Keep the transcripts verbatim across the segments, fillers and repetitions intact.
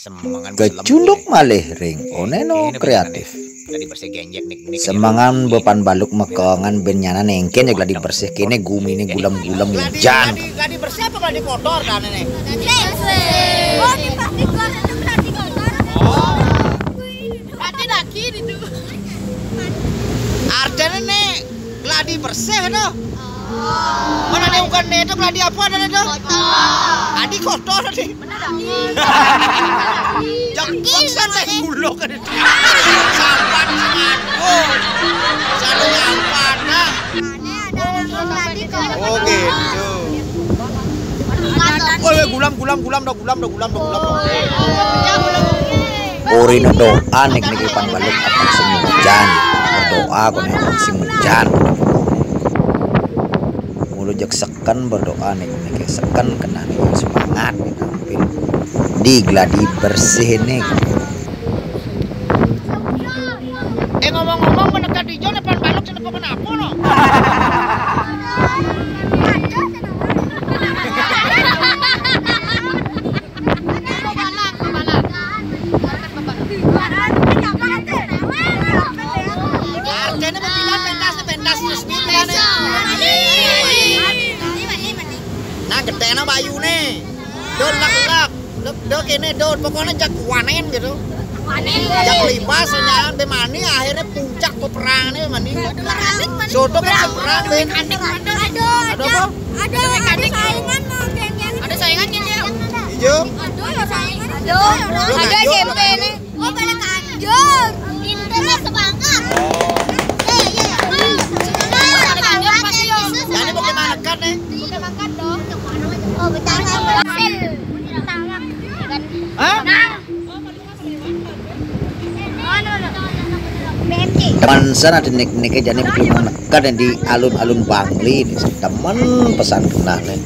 Semangan kecunduk malih ring Oneno Kreatif. Semangan bepan baluk mekengan ben nyanan engken ya gladi bersih kene gumine gulem-gulem ujan. Gladi bersih apa gladi kotor dane ne? Oh, di plastik kotor itu gladi kotor. Oh. Berarti lagi itu. Artine ne gladi bersih to. Mana ne ungkan ne to gladi apa dane to? Kotor. Adi kotor adi. Yang paksa teh bulog kan itu. Sampan sing aku. Satu sampan nah. Oh gitu. Oh ya gulam gulam gulam dah gulam dah gulam dah gulam dah. Orina doa nik niki pan baluk apan sing ujan. Berdoa kone apan sing ujan. Mulu jeg seken berdoa nih, nih seken kena nih semangat nih tampil di gladi bersih nih. Eh ngomong-ngomong menekat di John depan balok sing nepukin apa no? Artine pepindah pentas pentas resmi ya nih. Nah gedene bayune. Do lek-lek. Lek do kene do pokoknya jak wanen gitu. Wanen. Jak limbas nyalan be mani akhirnya puncak peperangane mani. Soto kan seperang be. Ada apa? Ada saingan mau geng-geng. Ada saingan ya? Iya. Ada ya saingan. Ada. Ada S M P nih. Oh, pada kanjur. Pintu semangat. Oh. Iya, iya. Jadi bagaimana kan nih? Bagaimana kan dong? Oh, bertanya. Hah? Teman sana di nik-nik jane beli menekat di alun-alun Bangli ini teman pesan kenane.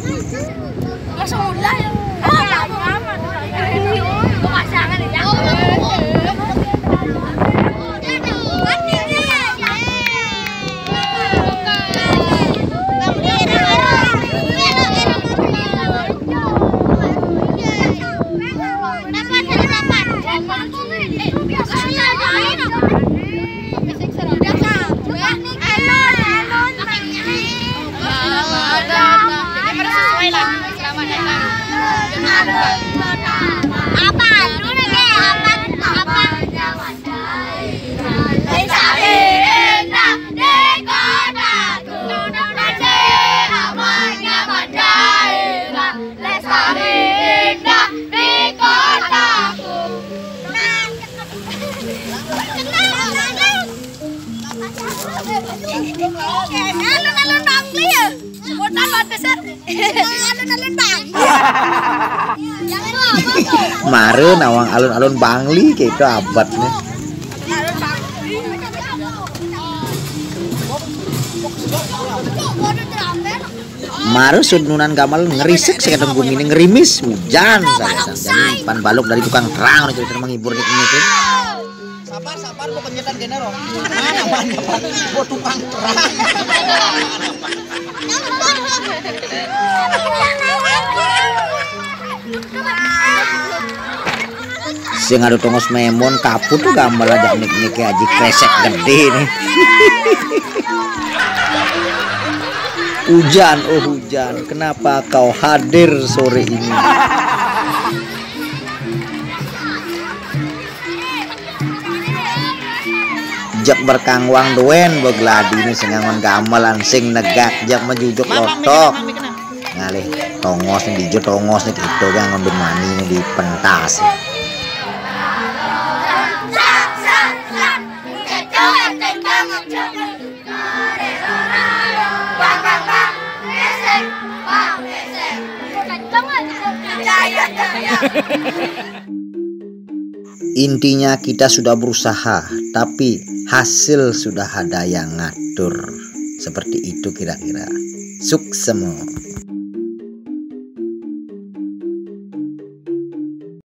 Alun-alun Bangli ya? Sebutan batas ya? Alun-alun Bangli. Jangan lama tuh. Mare nawang alun-alun Bangli gitu abadnya. Mare suud nunan gamelan ngrisik sekadang gumine ngrimis ujan saya jani pan baluk dari tukang terang cerita menghibur nih ini tuh. Sabar sabar gua penyetan kene ro. Mana mana pan gua tukang terang. Sing ada tongos memon kaput tuh gambar aja nik-nik aji kresek gede nih. Hujan, oh hujan, kenapa kau hadir sore ini? Jak berkangwang duen begladine sing ngangon gamelan sing negak jak mejujuk lotok. Ngalih tongos nih dijo tongos nih gitu kan ngambil mani nih di pentas. Intinya kita sudah berusaha, tapi hasil sudah ada yang ngatur. Seperti itu kira-kira. Suksema.